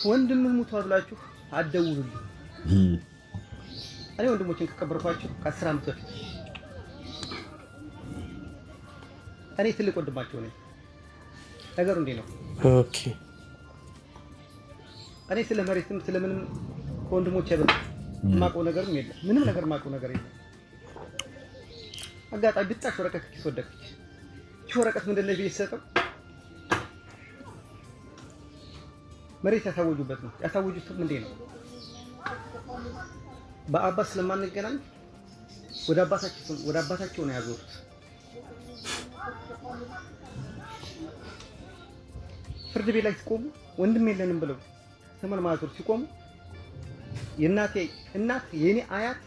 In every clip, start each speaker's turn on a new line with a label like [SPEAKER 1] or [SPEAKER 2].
[SPEAKER 1] ወንድምህ ሙቷል ብላችሁ አትደውሉልኝ። እኔ ወንድሞችን ከቀበርኳቸው ከ10 ዓመት በፊት እኔ ትልቅ ወንድማቸው ነኝ። ነገሩ እንዲህ ነው። እኔ ስለ መሬትም ስለምንም ከወንድሞች አይበልጥ የማውቀው ነገርም የለም። ምንም ነገር የማውቀው ነገር የለም። አጋጣሚ ብጣሽ ወረቀት ከኪስ ወደቀች። ይቺ ወረቀት ምንድን ነች ብዬ ስሰጠው መሬት ያሳወጁበት ነው። ያሳወጁትም እንዴ ነው፣ በአባት ስለማንገናኝ ወደ አባታቸው ነው ያዞሩት። ፍርድ ቤት ላይ ሲቆሙ ወንድም የለንም ብለው ስምን ማዞር ሲቆሙ የእናቴ እናት የኔ አያት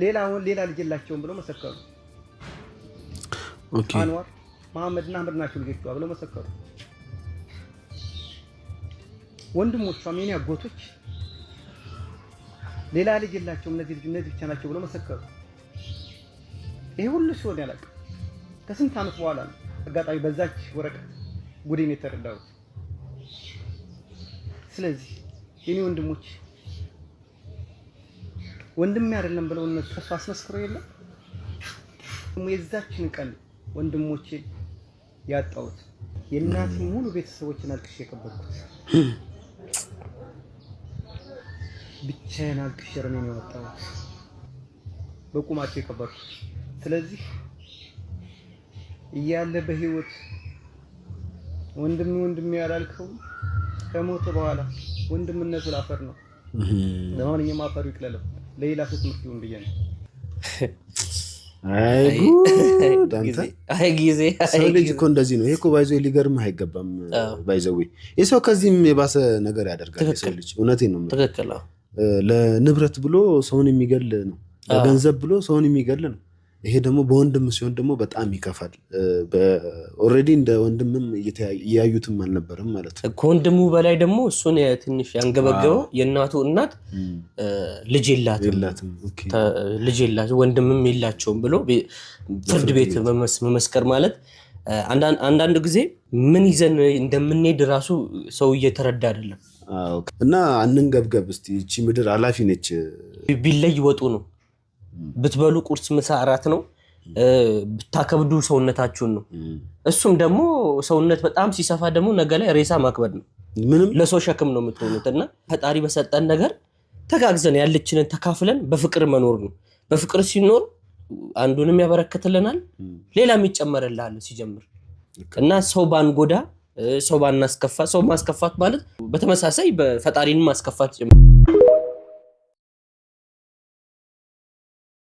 [SPEAKER 1] ሌላ ሌላ ልጅ የላቸውም ብለው መሰከሩ። አንዋር፣ መሐመድ እና አህመድ ናቸው ልጆቿ ብለው መሰከሩ። ወንድሞቿም የኔ አጎቶች ሌላ ልጅ የላቸውም፣ እነዚህ ልጅ እነዚህ ብቻ ናቸው ብለው መሰከሩ። ይሄ ሁሉ ሲሆን ያላውቅም። ከስንት ዓመት በኋላ ነው አጋጣሚ በዛች ወረቀት ጉዴን የተረዳሁት። ስለዚህ የኔ ወንድሞች ወንድሜ አይደለም ብለው እነሱ ከሱ አስመስክረው የለም የዛችን ቀን ወንድሞቼ ያጣሁት፣ የእናቴ ሙሉ ቤተሰቦችን አልቅሼ የቀበርኩት፣ ብቻዬን አልቅሼ እርሜን ያወጣሁት፣ በቁማቸው የቀበርኩት። ስለዚህ እያለ በህይወት ወንድሜ ወንድሜ ያላልከው ከሞተ በኋላ ወንድምነቱ ላፈር ነው። ለማንኛውም አፈሩ ይቅለለው፣ ለሌላ ሰው ትምህርት ይሁን ብዬ ነው።
[SPEAKER 2] አይ ጉድ አንተ!
[SPEAKER 3] አይ ጊዜ!
[SPEAKER 2] ሰው ልጅ እኮ እንደዚህ ነው። ይሄ እኮ by the way ሊገርምህ አይገባም። By the way ይህ ሰው ከዚህም የባሰ ነገር ያደርጋል። የሰው ልጅ፣ እውነቴን ነው የምልህ። ለንብረት ብሎ ሰውን የሚገል ነው። ለገንዘብ ብሎ ሰውን የሚገል ነው። ይሄ ደግሞ በወንድም ሲሆን ደግሞ በጣም ይከፋል። Already እንደ ወንድምም እያዩትም አልነበረም ማለት ነው።
[SPEAKER 3] ከወንድሙ በላይ ደግሞ እሱን ትንሽ ያንገበገበው የእናቱ እናት ልጅ የላትም
[SPEAKER 2] የላትም።
[SPEAKER 3] ልጅ የላትም፣ ወንድምም የላቸውም ብሎ ፍርድ ቤት መመስከር ማለት አንዳንድ ጊዜ ምን ይዘን እንደምንሄድ ራሱ ሰው እየተረዳ አይደለም።
[SPEAKER 2] አዎ። እና አንንገብገብ እስቲ፣ ይቺ ምድር አላፊ ነች።
[SPEAKER 3] ቢለይ ወጡ ነው። ብትበሉ ቁርስ፣ ምሳ፣ እራት ነው። ብታከብዱ ሰውነታችሁን ነው። እሱም ደግሞ ሰውነት በጣም ሲሰፋ ደግሞ ነገ ላይ ሬሳ ማክበድ ነው።
[SPEAKER 2] ምንም
[SPEAKER 3] ለሰው ሸክም ነው የምትሆኑት። እና ፈጣሪ በሰጠን ነገር ተጋግዘን ያለችንን ተካፍለን በፍቅር መኖር ነው። በፍቅር ሲኖር አንዱንም ያበረክትልናል፣ ሌላም ይጨመርልሃል ሲጀምር። እና ሰው ባንጎዳ፣ ሰው ባናስከፋ፣ ሰው ማስከፋት ማለት በተመሳሳይ በፈጣሪን ማስከፋት ጭምር።